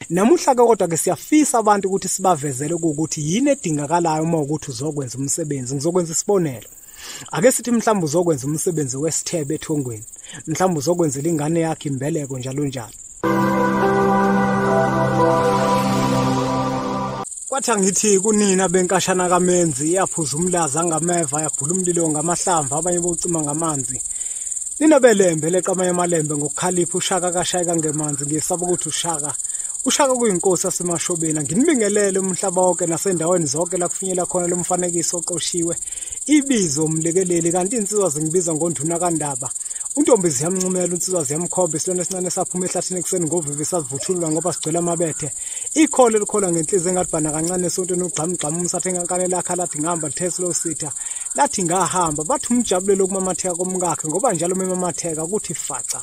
Namuhla ke kodwa ke siyafisa abantu ukuthi sibavezele ukuthi yini edingakalayo uma ukuthi uzokwenza umsebenzi. Ngizokwenza isibonelo. Ake sithi mhlawumbe uzokwenza umsebenzi wesithebe ethongweni, mhlawumbe uzokwenzela ingane yakhe imbeleko njalo njalo. Kwathi angithi kunina benkashana kaMenzi, iyaphuza umlaza ngameva, yabhula umlilo ngamahlamvu, abanye bocima ngamanzi. Nina belembe leqa amanye amalembe ngokukhalipha, uShaka kashayeka ngemanzi, ngiyesaba ukuthi uShaka kuyinkosi yasemashobeni. Nginibingelele umhlaba wonke nasendaweni zonke la kufinyela khona lo mfanekiso oqoshiwe. Ibizo umlekeleli, kanti insizwa zingibiza ngonduna kaNdaba. Untombi ziyamncumela, insizwa ziyamkhomba, isilwane esincane saphuma ehlathini ekuseni ngovivi savuthululwa ngoba sigcwele amabethe. Ikholo elikholwa ngenhliziyo engathi kancane esontweni, ugxamugxamu umsathe enkankane lakhe lathi ngihamba lithesi lo sitha lathi ngahamba, bathi umjabulelo okumamatheka komkakhe ngoba njalo memamatheka kuthi faca.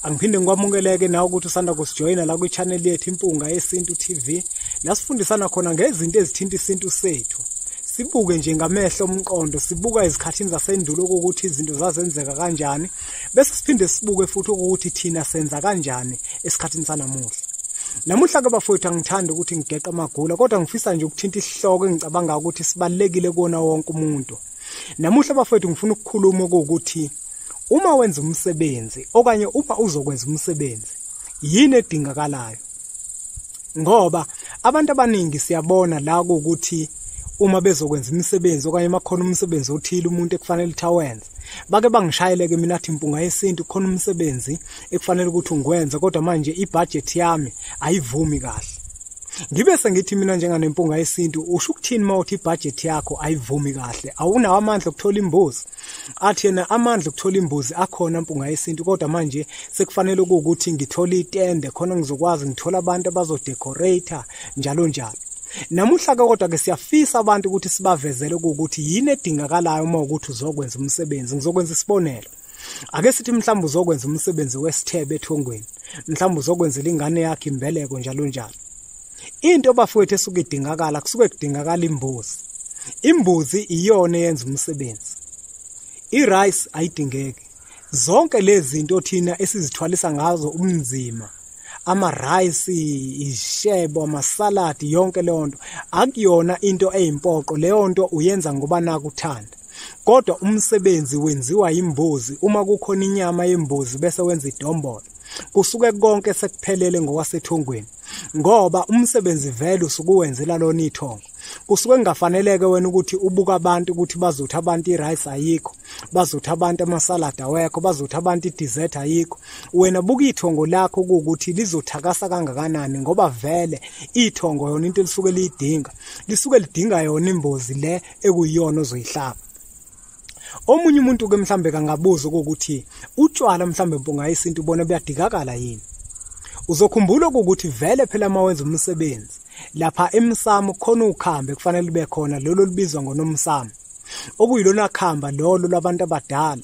Angiphinde ngikwamukeleke nawe ukuthi usanda kusijoyina la kwi-channel yethu Impunga Yesintu TV, la sifundisana khona ngezinto ezithinta isintu sethu. Sibuke nje ngamehlo omqondo, sibuka ezikhathini zasendulo ukuthi izinto zazenzeka kanjani, bese siphinde sibuke futhi ukuthi thina senza kanjani esikhathini sanamuhla. Namuhla ke bafowethu angithandi ukuthi ngigeqe amagula, kodwa ngifisa nje ukuthinta isihloko engicabanga ukuthi sibalekile kuona wonke umuntu. Namuhla bafowethu ngifuna ukukhuluma ukuthi uma wenza umsebenzi okanye uma uzokwenza umsebenzi, yini edingakalayo? Ngoba abantu abaningi siyabona la ukuthi uma bezokwenza imisebenzi okanye makhona umsebenzi othile umuntu ekufanele ukuthi awenze, bake bangishayeleke mina athi Impunga Yesintu khona umsebenzi ekufanele ukuthi ungiwenze, kodwa manje ibudget yami ayivumi kahle. Ngibe sengithi mina njenganempunga yesintu, usho ukuthini uma uthi ibudget yakho ayivumi kahle? Awunawo amandla okuthola imbuzi? Athi yena amandla okuthola imbuzi akhona Mpunga Yesintu, kodwa manje sekufanele ukuthi ngithole itende khona ngizokwazi ngithola abantu abazodecorate njalo njalo. Namuhla ke kodwa ke siyafisa abantu ukuthi sibavezele ukuthi yini edingakalayo uma ukuthi uzokwenza umsebenzi. Ngizokwenza isibonelo. Ake sithi mhlawumbe uzokwenza umsebenzi wesithebe ethongweni, mhlawumbe uzokwenzela ingane yakhe imbeleko njalo njalo. Into bafowethu esuke idingakala, kusuke kudingakala imbuzi. Imbuzi iyona eyenza umsebenzi. I-rice ayidingeki. Zonke lezi zinto thina esizithwalisa ngazo umnzima, ama-rice, ishebo, amasaladi, yonke leyo nto akuyona into eyimpoqo. Leyo nto uyenza ngoba nakuthanda, kodwa umsebenzi wenziwa imbuzi. Uma kukhona inyama yembuzi bese wenza idombolo, kusuke konke sekuphelele ngokwasethongweni, ngoba umsebenzi vele usukuwenzela lona ithongo. Kusuke kungafaneleke wena ukuthi ubuka abantu ukuthi bazothi abantu i-rice ayikho, bazothi abantu amasaladi awekho, bazothi abantu i-dessert ayikho. Wena buka ithongo lakho ukuthi lizothakasa kangakanani, ngoba vele ithongo yona into elisuke liyidinga, lisuke lidinga yona imbuzi le ekuyiyona ozoyihlaba. Omunye umuntu ke mhlambe kangabuza ukuthi utshwala mhlambe Mpunga Yesintu bona buyadingakala yini? Uzokhumbula ukuthi vele phela uma wenza umsebenzi lapha emsamo khona ukhambe kufanele libe khona lolo libizwa ngonomsamo, okuyilona khamba lolo labantu abadala.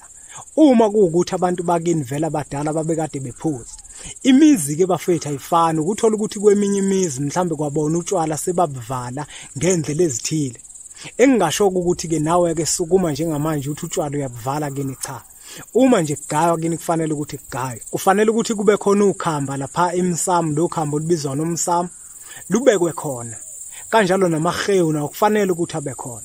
Uma kuwukuthi abantu bakini vele abadala babekade bephuza, imizi ke bafethu ayifani. Ukuthola ukuthi kweminye imizi mhlambe kwabona utshwala sebabuvala ngendlela ezithile. Engingasho ukuthi ke nawe ke sukuma njengamanje uthi utshwala uyabuvala kini, cha. Uma nje kugaywa kini kufanele ukuthi kugaywe, kufanele ukuthi kube khona ukhamba lapha emsamo, lo khamba olubizwa nomsamo lubekwe khona, kanjalo namahewu nawo kufanele ukuthi abe khona.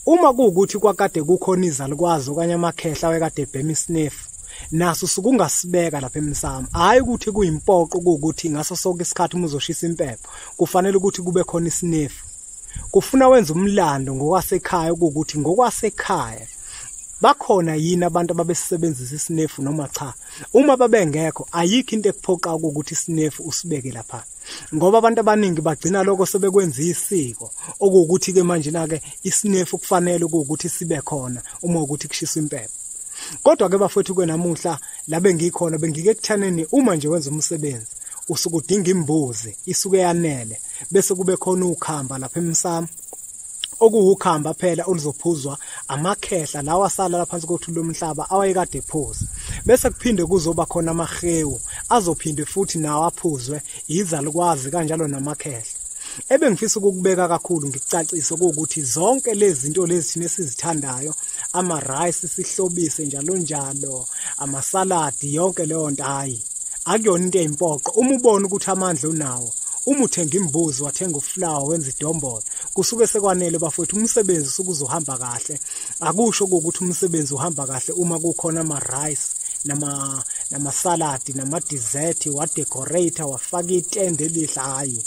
Uma kuwukuthi kwakade kukhona izalukwazi okanye amakhehla awekade ebhema isinefu, naso sukungasibeka lapha emsamo. Hhayi ukuthi kuyimpoqo kuwukuthi ngaso sonke isikhathi uma uzoshisa impepho kufanele ukuthi kube khona isinefu. Kufuna wenza umlando ngokwasekhaya, ukuthi ngokwasekhaya bakhona yini abantu ababesebenzisa isinefu noma cha. Uma babengekho, ayikho into ekuphoqa ukuthi isinefu usibeke lapha, ngoba abantu abaningi bagcina lokho sebekwenza isiko, okuwukuthi ke manje na ke isinefu kufanele ukuthi sibe khona uma ukuthi kushisa impepho. Kodwa ke bafowethu ke namuhla la bengikhona bengike ekuthaneni, uma nje wenza umsebenzi usuke udinga imbuzi isuke yanele, bese kube khona ukhamba lapha emsamo, okuwukhamba phela oluzophuzwa amakhehla lawa asala laphansi kothuli lomhlaba awayekade ephuza, bese kuphinde kuzoba khona amahewu azophinde futhi nawo aphuzwe izalukwazi kanjalo namakhehla. Ebengifisa ukukubeka kakhulu ngikucacise ukuthi zonke lezi zinto lezi thina esizithandayo, ama-rice sihlobise njalo njalo, amasaladi, yonke leyo nto, hayi Akuyona into eyimpoqo. Uma ubona ukuthi amandla unawo, uma uthenga imbuzi, wathenga uflour, wenza idombolo, kusuke sekwanele bafowethu, umsebenzi usuke uzohamba kahle. Akusho ukuthi umsebenzi uhamba kahle uma kukhona ama-rice namasaladi nama-dessert, wadecorate, wafaka itende elihle. Hhayi,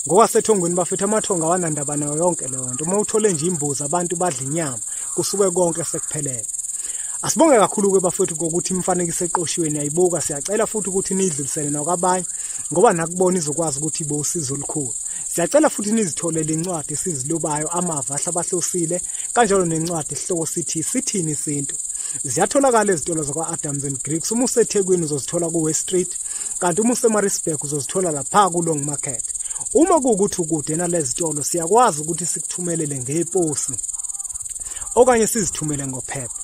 ngokwasethongweni bafethu, amathongo awanandaba nayo yonke leyo nto. Uma uthole nje imbuzi, abantu badla inyama, kusuke konke sekuphelele. Asibonge kakhulu-ke bafowethu ngokuthi imifanekiso eqoshiwe niyayibuka. Siyacela futhi ukuthi niyidlulisele nakwabanye, ngoba nakubona izokwazi ukuthi ibe usizo olukhulu. Siyacela futhi nizitholele incwadi esizilobayo, Amava Ahlabahlosile, kanjalo nencwadi esihloko sithi Sithini Isintu. Ziyatholakala ezitolo zakwa-Adams and Greeks. Uma useThekwini uzozithola ku-West Street, kanti uma useMaritzburg uzozithola lapha ku-Long Market. Uma kuwukuthi ukude nalezi zitolo, siyakwazi ukuthi sikuthumelele ngeposi okanye sizithumele ngophepha.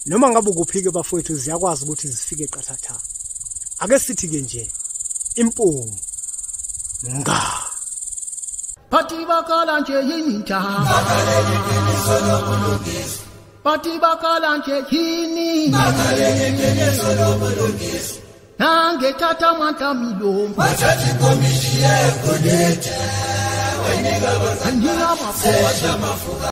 Noma ngabe ukuphi-ke bafowethu, ziyakwazi ukuthi zifike qathatha. Ake sithi-ke nje impunga. Bathi bakhala nje yini njalo, bathi bakhala nje yini, nangethatha amandla milombo, Wathatha ikomishi yegolide, wayinika anika amafuka.